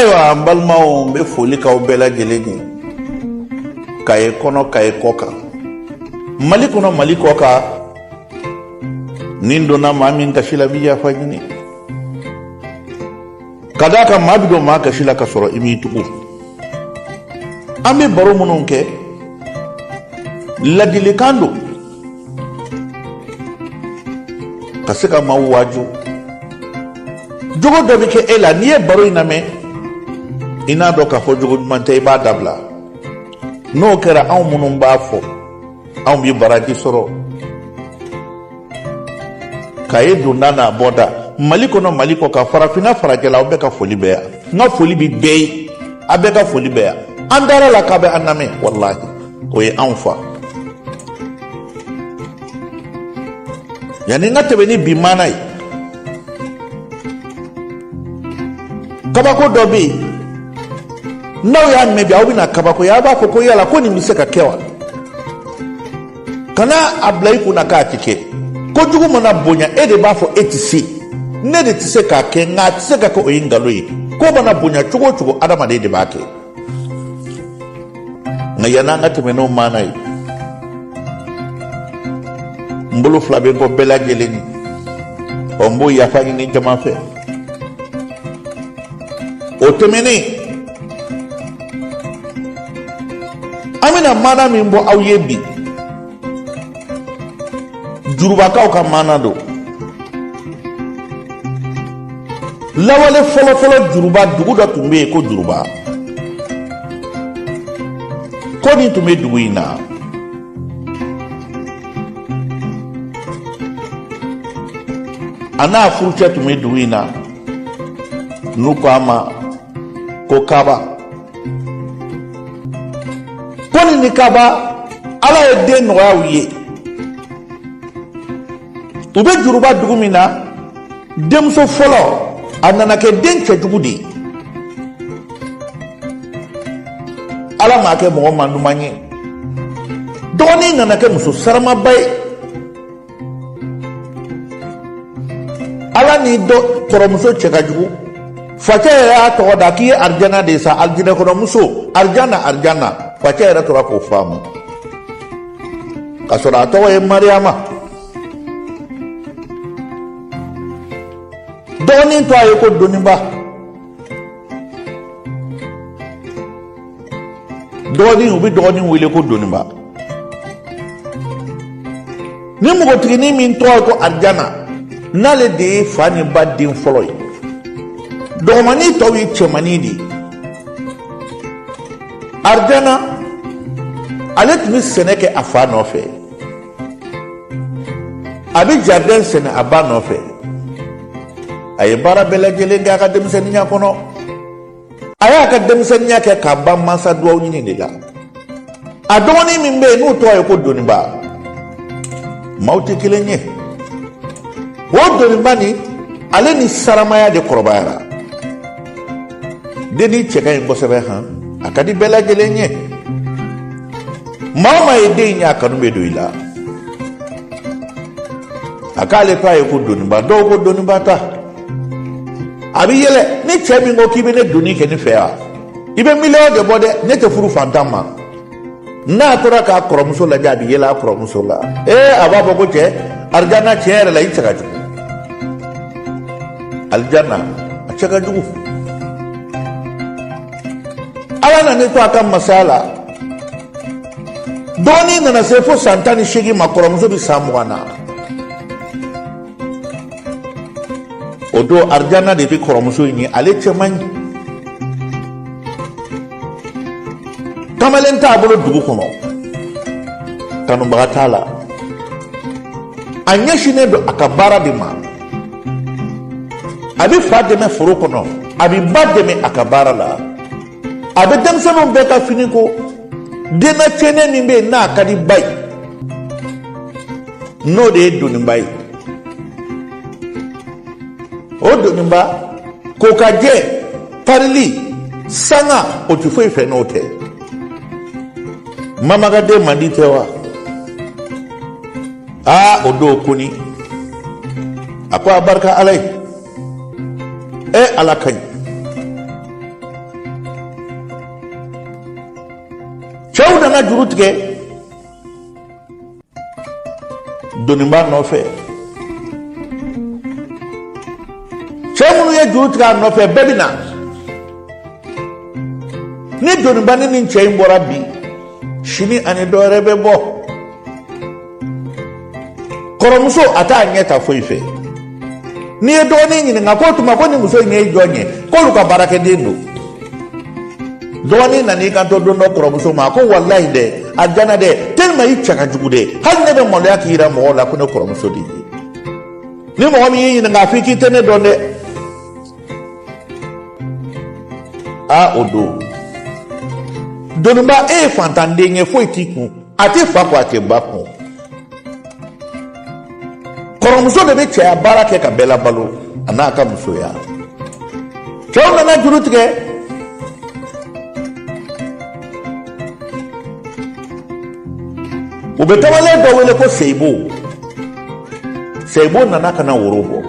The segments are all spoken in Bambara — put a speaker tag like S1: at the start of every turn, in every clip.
S1: Ayiwa, n balimaw, n bɛ foli k'aw bɛɛ lajɛlen ye, Kaye kɔnɔ, Kaye kɔ kan, Mali kɔnɔ, Mali kɔ kan. Ni n donna maa min gasi la, n bɛ yafa ɲini ka d'a kan maa bɛ don maa gasi la ka sɔrɔ i m'i tugu. An bɛ baro minnu kɛ, ladilikan don ka se ka maaw waaju. Jogo dɔ bɛ kɛ e la, n'i ye baro in lamɛn, i n'a dɔn k'a fɔ jogo ɲuman tɛ, i b'a dabila. N'o kɛra, anw minnu b'a fɔ, anw bɛ baraji sɔrɔ. Kaye donda n'a bɔda, Mali kɔnɔ, Mali kɔ kan, farafinna, farajɛla, aw bɛɛ ka foli bɛ yan. N ka foli bɛ bɛɛ ye, a bɛɛ ka foli bɛ yan. An dara la k'a bɛ an lamɛn, walahi, o ye anw fa. Yanni n ka tɛmɛ ni bi maana ye, kabako dɔ bɛ yen, n'aw y'a mɛn bi, aw bɛna kabakoya. Aw b'a fɔ ko yala ko nin bɛ se ka kɛ wa? Kana a bila i kunna k'a ti kɛ. Kojugu mana bonya, e de b'a fɔ e ti se, ne de ti se k'a kɛ, nka a ti se ka kɛ, o ye nkalon ye. Ko mana bonya cogo o cogo, adamaden de b'a kɛ. Nka yann'an ka tɛmɛ n'o maana ye, n bolo fila bɛ n kɔ bɛɛ lajɛlen ye. Ɔ, n b'o yafa ɲini jama fɛ. O tɛmɛnen, an bɛna maana min bɔ aw ye bi, jurubakaw ka maana don. Lawale fɔlɔfɔlɔ, Juruba, dugu dɔ tun bɛ yen ko Juruba. Ko nin tun bɛ dugu in na. A n'a furucɛ tun bɛ dugu in na, n'u ko a ma ko Kaba. Kɔni ni Kaba, Ala ye den nɔgɔya u ye. U bɛ Juruba dugu min na, denmuso fɔlɔ, a nana kɛ den cɛjugu de ye. Ala m'a kɛ mɔgɔ manduman ye. Dɔgɔnin nana kɛ muso saramaba ye. Ala ni dɔ kɔrɔmuso cɛ ka jugu. Facɛ yɛrɛ y'a tɔgɔ da k'i ye arijana de ye sa, arijinɛ kɔnɔmuso, arijana, arijana. Facɛ yɛrɛ tora k'o faamu k'a sɔrɔ a tɔgɔ ye Mariyama. Dɔgɔnin tɔgɔ ye ko Doniba. Dɔgɔnin, u bɛ dɔgɔnin wele ko Doniba. Ni npogotiginin min tɔgɔ ye ko Arijana, n'ale de ye fa ni ba den fɔlɔ ye, dɔgɔmanin tɔw ye cɛmannin de ye. Arijana, ale tun bɛ sɛnɛ kɛ a fa nɔfɛ, a bɛ jardin sɛnɛ a ba nɔfɛ. A ye baara bɛɛ lajɛlen kɛ a ka denmisɛnninya kɔnɔ. A y'a ka denmisɛnninya kɛ k'a ban mansa duwawu ɲini de la. A dɔgɔnin min bɛ yen, n'o tɔgɔ ye ko Doniba, maaw tɛ kelen ye. O Doniba nin, ale ni saramaya de kɔrɔbayara. Dennin cɛ ka ɲi kosɛbɛ han, a ka di bɛɛ lajɛlen ye. Maa o maa ye den in ye, a kanu bɛ don i la. A k'ale tɔgɔ ye ko Doniba. Dɔw ko Doniba ta. A bɛ yɛlɛ ni cɛ min ko k'i bɛ ne doni kɛ ne fɛ yan, i bɛ miliyɔn de bɔ dɛ, ne tɛ furu fantan ma. N'a tora k'a kɔrɔmuso lajɛ, a bɛ yɛlɛ a kɔrɔmuso la. Ee, a b'a fɔ ko cɛ Arijana, tiɲɛ yɛrɛ la, i cɛ ka jugu. Arijana, a cɛ ka jugu. Ala nana to a ka masaya la, dɔgɔnin nana se fo san 18 ma, kɔrɔmuso bɛ san 20 na. O don, Arijana de bɛ kɔrɔmuso in ye, ale cɛ man ɲi, kamalen t'a bolo dugu kɔnɔ, kanubaga t'a la. A ɲɛsinnen don a ka baara de ma. A bɛ fa dɛmɛ foro kɔnɔ, a bɛ ba dɛmɛ a ka baara la, a bɛ denmisɛnninw bɛɛ ka fini ko. Denna cɛnin min bɛ yen, n'a ka di ba ye, n'o de ye Doniba ye. O Doniba ko ka jɛ, parili sanga, o tɛ foyi fɛ n'o tɛ. Mamakaden man di tɛ wa? Aa, o don koni, a ko a barika Ala ye. E Ala ka ɲi. Cɛw nana juru tigɛ doniba nɔfɛ. Cɛ minnu ye juru tigɛ a nɔfɛ, bɛɛ bɛ na. Ni doniba ni nin cɛ in bɔra bi, sini ani dɔ wɛrɛ bɛ bɔ. Kɔrɔmuso, a t'a ɲɛ ta foyi fɛ. N'i ye dɔgɔnin ɲininka k'o tuma ko nin muso in ye jɔn ye, k'olu ka baarakɛden don. Dɔgɔnin nan'i kanto don dɔ kɔrɔmuso ma, a ko walayi dɛ, a jana dɛ, tellement i cɛ ka jugu dɛ, hali ne bɛ maloya k'i yira mɔgɔw la ko ne kɔrɔmuso de ye. Ni mɔgɔ min y'i ɲininka, a f'i k'i tɛ ne dɔn dɛ. Aa, o don, doniba, e ye fantanden ye, foyi t'i kun, a tɛ fa kun, a tɛ ba kun. Kɔrɔmuso de bɛ cɛya baara kɛ ka bɛɛ labalo, a n'a ka musoya. Cɛw nana juru tigɛ. U bɛ kamalen dɔ wele ko Seyibo. Seyibo nana ka na woro bɔ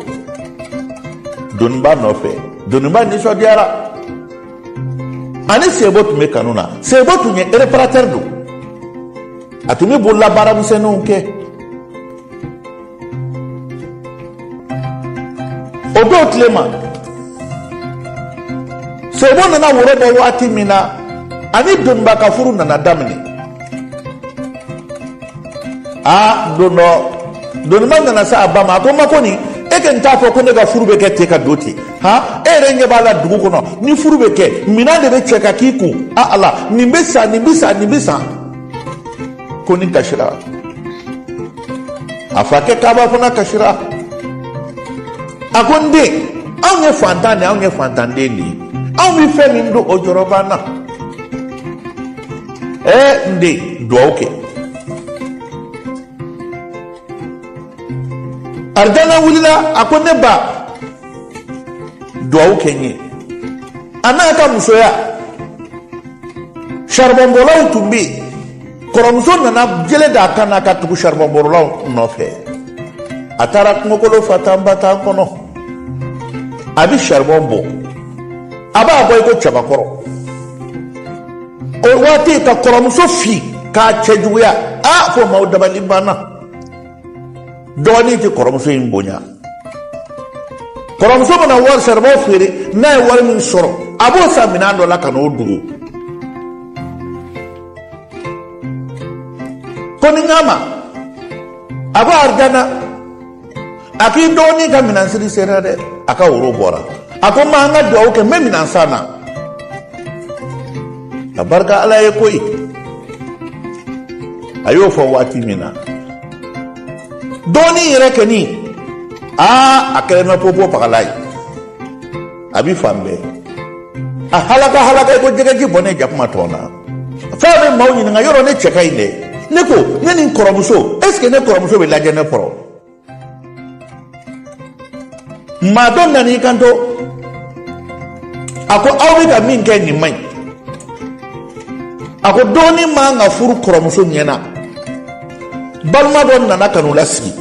S1: doniba nɔfɛ. Doniba nisɔndiyara. Ani Seyibo tun bɛ kanu na. Seyibo tun ye réparateur don, a tun bɛ bolola baaramisɛnninw kɛ. O don tile ma, Seyibo nana woro bɔ waati min na, ani doniba ka furu nana daminɛ. Aa, don dɔ, doniba nana se a ba ma, a ko n ma, ko nin e kɛ n t'a fɔ ko ne ka furu bɛ kɛ ten ka don ten. Han, e yɛrɛ ɲɛ b'a la, dugu kɔnɔ, ni furu bɛ kɛ, minɛn de bɛ cɛ ka k'i kun. A ala, nin bɛ san, nin bɛ san, nin bɛ san. Ko nin kasira, a fakɛ Kaba fana kasira. A ko n den, anw ye fantan de ye, anw ye fantanden de ye, anw bɛ fɛn min dun, o jɔrɔ b'an na. Ɛɛ, n den, duwawu kɛ. Arijana wulila, a ko ne ba, duwawu kɛ n ye. A n'a ka musoya, saribɔnbɔlaw tun bɛ yen. Kɔrɔmuso nana jele d'a kan na ka tugu saribɔnbɔlaw nɔfɛ. A taara kungokolo fatan batan kɔnɔ, a bɛ saribɔn bɔ, a b'a bɔ i ko cɛbakɔrɔ. O waati ka kɔrɔmuso fi k'a cɛjuguya, a fo maaw dabali banna. Dɔgɔnin tɛ kɔrɔmuso in bonya. Kɔrɔmuso mana wari saribɔn feere, n'a ye wari min sɔrɔ, a b'o san minɛn dɔ la ka n'o dogo. Ko ni k'a ma, a ko Arijana, a k'i dɔgɔnin ka minɛnsiri sera dɛ, a ka woro bɔra. A ko n ma, an ka dugawu kɛ, n bɛ minɛn san na. A barika Ala ye koyi. A y'o fɔ waati min na, dɔgɔnin yɛrɛ kɛni, aa, a kɛlen bɛ popo pagala ye, a bi fan bɛɛ a halaka halaka i ko jɛgɛji bɔnnen jakuma tɔn na. F'a bɛ maaw ɲininka, yɔrɔ ne cɛ ka ɲi dɛ. Ne ko ne ni n kɔrɔmuso, est ce que ne kɔrɔmuso bɛ lajɛ ne kɔrɔ? Maa dɔ nan'i kanto, a ko aw bɛ ka min kɛ, nin man ɲi. A ko dɔgɔnin man ka furu kɔrɔmuso ɲɛna. Balima dɔ nana ka n'u lasigi.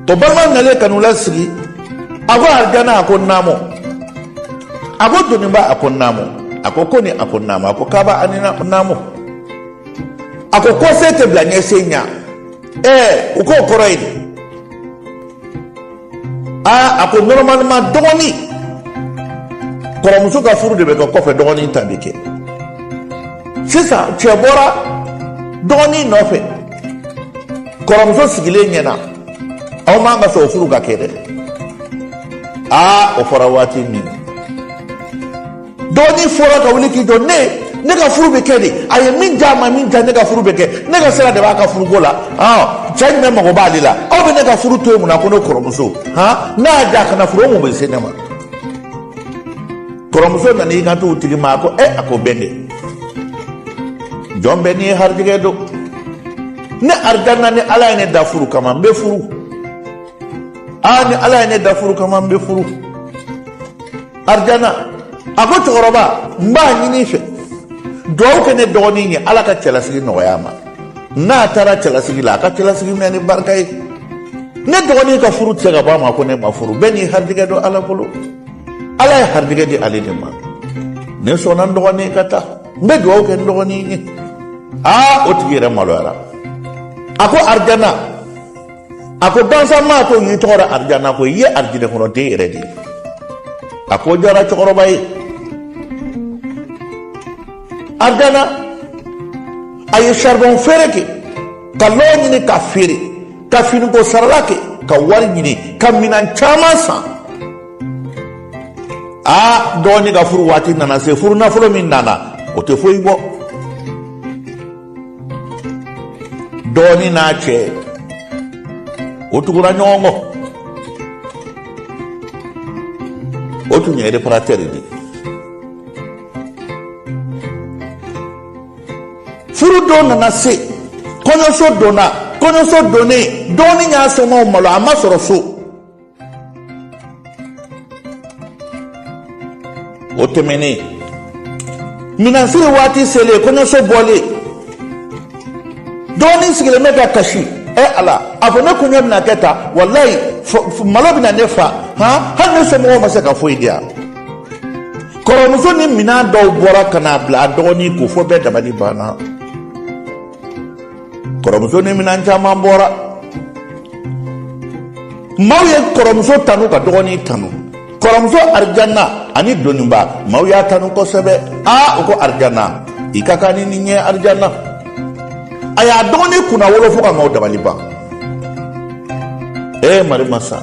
S1: O balima nalen ka n'u lasigi, a ko Arijana, a ko naamu. A ko doniba, a ko naamu. A ko koni, a ko naamu. A ko Kaba, ani naamu. A ko kɔsen tɛ bila ɲɛsen ɲɛ. Ɛɛ, u k'o kɔrɔ ye di? Aa, a ko normalement dɔgɔnin kɔrɔmuso ka furu de bɛ kɛ kɔfɛ, dɔgɔnin ta bɛ kɛ sisan. Cɛ bɔra dɔgɔnin nɔfɛ kɔrɔmuso sigilen ɲɛna, aw man ka sɔn o furu ka kɛ dɛ. Aa, o fɔra waati min, dɔgɔnin fɔra ka wuli k'i jɔ. Ne ka furu bɛ kɛ de. A ye min diya, a ma min diya, ne ka furu bɛ kɛ. Ne ka sira de b'a ka furuko la. Cɛ jumɛn mago b'ale la? Aw bɛ ne ka furu to yen mun na? Ko ne kɔrɔmuso, han, n'a y'a diya a kana furu, o mun bɛ se ne ma? Kɔrɔmuso nana i kanto o tigi ma, a ko ɛ, a ko bɛn de jɔn bɛɛ n'i ye harijɛgɛ don. Ne Arijana, ni Ala ye ne da furu kama, n bɛ furu. Aa, ni Ala ye ne da furu kama, n bɛ furu. Arijana a ko cɛkɔrɔba, n b'a ɲini i fɛ, duwawu kɛ ne dɔgɔnin ye, Ala ka cɛlasigi nɔgɔya a ma. N'a taara cɛlasigi la, a ka cɛlasigi minɛ ni barika ye. Ne dɔgɔnin ka furu tɛ se ka bɔ a ma ko ne ma furu. Bɛɛ n'i harijɛgɛ don Ala bolo. Ala ye harijɛgɛ di ale de ma. Ne sɔnna n dɔgɔnin ka taa. N bɛ dugawu kɛ n dɔgɔnin ye. Aa, o tigi yɛrɛ maloyara. A ko Arijana, a ko dansa maa to y'i tɔgɔ da Arijana ko i ye arijinɛ kɔnɔ den yɛrɛ de ye. A ko diyara cɛkɔrɔba ye. Arijana, a ye saribɔn feere kɛ, ka lɔgɔ ɲini ka feere, ka finiko sarala kɛ, ka wari ɲini, ka minan caman san. Aa, dɔgɔnin ka furu waati nana se. Furu nafolo min nana, o tɛ foyi bɔ. Dɔgɔnin n'a cɛ, o tugura ɲɔgɔn kɔ. O tun ye réparateur de ye. Furu don nana se, kɔɲɔso donna. Kɔɲɔso donnen, dɔgɔnin y'a somaw malo, a ma sɔrɔ so. O tɛmɛnen, minansiri waati selen, kɔɲɔso bɔlen, dɔgɔnin sigilen bɛ ka kasi. Ɛ Ala, a fɔ ne kɔɲɔ bɛna kɛ tan, walayi malo bɛna ne fa han, hali ne somɔgɔw ma se ka foyi di yan. Kɔrɔmuso ni minan dɔw bɔra ka n'a bila a dɔgɔnin kun fo bɛɛ dabali banna. Kɔrɔmuso ni minan caman bɔra. Maaw ye kɔrɔmuso tanu ka dɔgɔnin tanu. Kɔrɔmuso Arijana ani Doniba, maaw y'a tanu kosɛbɛ. Aa, o ko Arijana, i ka kan ni nin ye. Arijana, a y'a dɔgɔnin kunnawolo fo ka maaw dabali ban. Ee mari masa,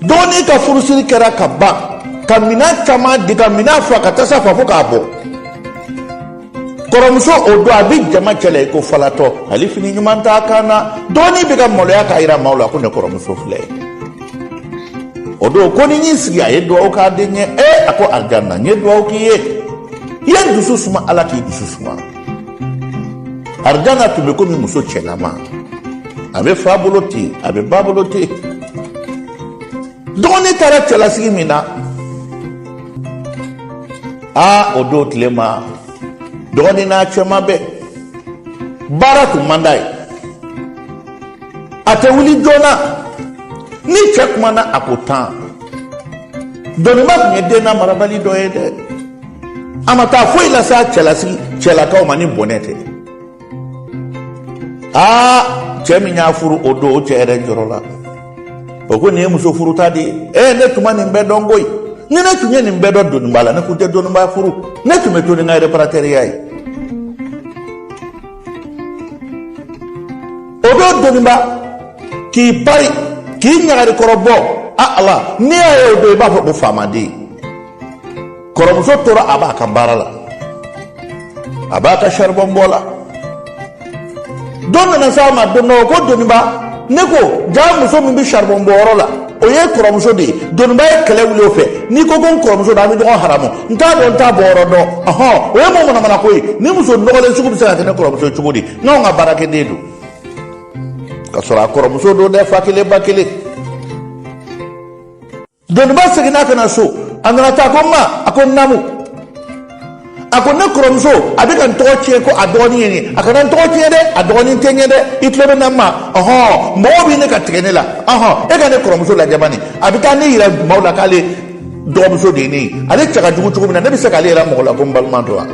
S1: dɔgɔnin ka furusiri kɛra ka ban, ka minan caman di, ka minan fa, ka tasa fa fo k'a bɔ. Kɔrɔmuso o don, a bɛ jama cɛla i ko falatɔ, hali fini ɲuman t'a kan na. Dɔgɔnin bɛ ka maloya k'a yira maaw la ko ne kɔrɔmuso filɛ. O don ko ni y'i sigi, a ye dugawu k'a den ye. Ee, a ko Arijana, n ye dugawu k'i ye, i ye n dusu suma, Ala k'i dusu suma. Arijana tun bɛ komi muso cɛlama, a bɛ fa bolo ten, a bɛ ba bolo ten. Dɔgɔnin taara cɛlasigi min na, aa, o don tile ma, dɔgɔnin n'a cɛ ma bɛn. Baara tun man d'a ye, a tɛ wuli joona. Ni cɛ kumana, a ko tan. Doniba tun ye den marabali dɔ ye dɛ. A ma taa foyi lase a cɛlasigi cɛlakaw ma ni bɔnɛ tɛ. Aa, cɛ min y'a furu o don, o cɛ yɛrɛ jɔrɔla. O ko nin ye muso furuta de ye. Ee, ne tun ma nin bɛɛ dɔn koyi. Ni ne tun ye nin bɛɛ dɔn Doniba la, ne tun tɛ Doniba furu, ne tun bɛ to ni n ka réparateurya ye. O don Doniba k'i pari, k'i ɲagarikɔrɔ bɔ. A Ala, n'i y'a ye o don, i b'a fɔ ko faamaden. Kɔrɔmuso tora a b'a ka baara la, a b'a ka saribɔn bɔ la. Don nana s'a ma don dɔ ko Doniba, ne ko jaa muso min bɛ saribɔn bɔyɔrɔ la, o ye kɔrɔmuso de ye. Doniba ye kɛlɛ wuli o fɛ. N'i ko ko n kɔrɔmuso don, an bɛ ɲɔgɔn haramu. N t'a dɔn, n t'a bɔyɔrɔ dɔn. Ɔhɔn, o ye mun manamana ko ye? Ni muso nɔgɔlen sugu bɛ se ka kɛ ne kɔrɔmuso ye cogo di? N'anw ka baarakɛden don, ka sɔrɔ a kɔrɔmuso don dɛ, fa kelen ba kelen. Doniba seginna ka na so. A nana taa ko ma, a ko naamu. A ko ne kɔrɔmuso, a bɛ ka n tɔgɔ tiɲɛ ko a dɔgɔnin ye nin. A kana n tɔgɔ tiɲɛ dɛ, a dɔgɔnin tɛ n ye dɛ. I tulo bɛ na ma? Ɔhɔn, mɔgɔw bɛ ne ka tigɛ ne la. Ɔhɔn, e ka ne kɔrɔmuso lajɛ bani, a bɛ taa ne yira maaw la k'ale dɔgɔmuso de ye ne ye. Ale cɛ ka jugu cogo min na, ne bɛ se k'ale yira mɔgɔ la ko n balima don wa?